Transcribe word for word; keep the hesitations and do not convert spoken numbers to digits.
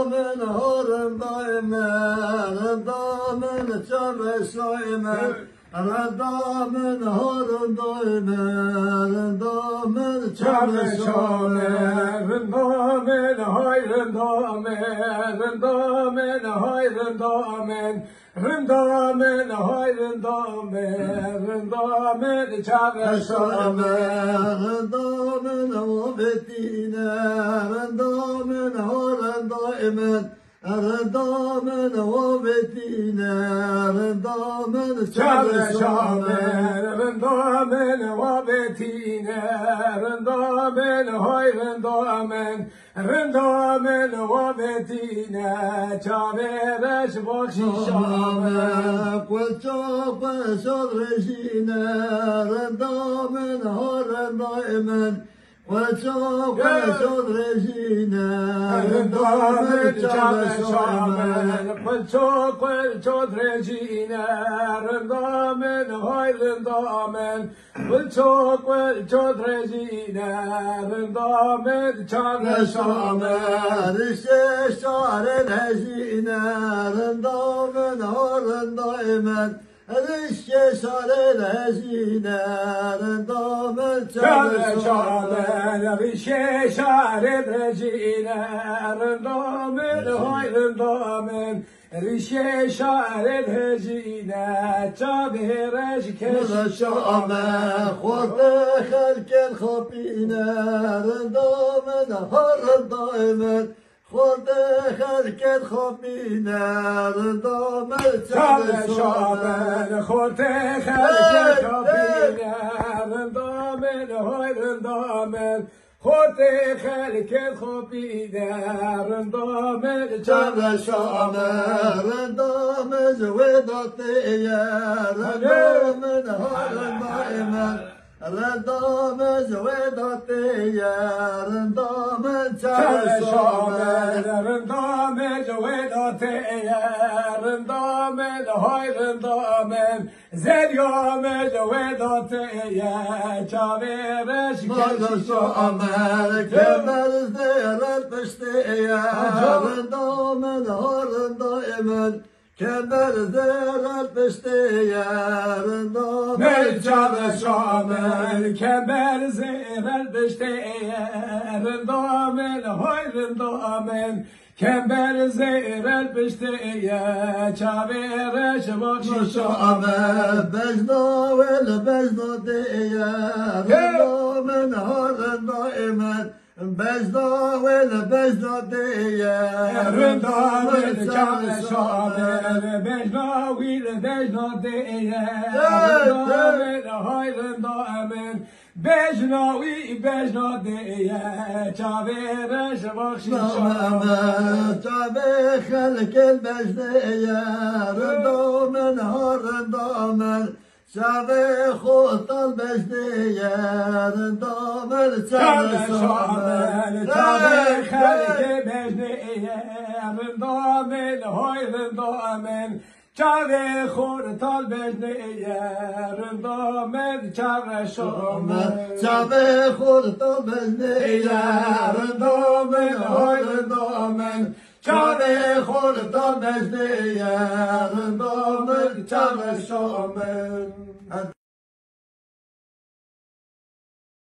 Min horin daîme, rinda min çavreşayme. Rinda min horin daîme, rinda min çavreşayme. Rinda min hay rinda min, rinda min hay rinda min. Rinda min hay rinda min, rinda min çavreşayme. Rinda min avêtîne, rinda min horin daîme. Rinda min avêtîne, rinda min çavreşayme. Rinda min avêtîne, rinda min hay rinda min. Rinda min avêtîne, çavê reş baxşîşayme. Kulço kulço dirêjîne, rinda min horin daîme. Kulço kulço dirêjîne, rinda min çavreşayme. Kulço kulço dirêjîne, rinda min hay rinda min. Kulço kulço dirêjîne, rinda min çavreşayme. Rişê şarê dirêjîne, rinda min horin daîme. Rişê şarê dirêjîne, rinda min çavreşayme. Rişê şarê dirêjîne, rinda min hay rinda min. Rişê şarê dirêjîne, çavê reş keşîşayme. Xortê xelkên xapîne, rinda min horin daîme. Xortê xelkên xapîne, rinda min çavreşayme. Xortê xelkên xapîne, rinda min hay rinda min. Xortê xelkê xapîne, rinda min çavreşayme. Rinda min ji wê de tê ye, rinda min horin daîme. Rinda min ji wê de tê ye, rinda min çavreşayme. Rinda min ji wê de tê ye, rinda min hay rinda min. Zerya min ji wê de tê ye, çavê reş keşîşayme. Kemer zêrel piştê ye, rinda min horin daîme. Kemer zêrel piştê ye, rinda min çavreşayme. Kemer zêrel piştê ye, rinda min hay rinda min. Kember zêrel piştê ye, çavê reş baxşîşayme. Bejna wê li bejna dê ye, rinda min horin daîme. Bejna wê li bejna dê ye, rinda min çavreşayme. Bejna wî li bejna dê ye, rinda min hay rinda min. Bejna wî bejna dê ye, çavê reş baxşîşayme. Çavê xelkên bejnê ye, rinda min ha rinda min. Çavê xortal bejnê ye, rinda min çavreşayme. Çavê xelkê bejnê ye, rinda min hay rinda min. Çavê xortal bejnê ye, rinda min çavreşayme. Çavê xortal bejnê ye, rinda min hay rinda min. Çavê xortal bejnê ye, rinda min çavreşayme.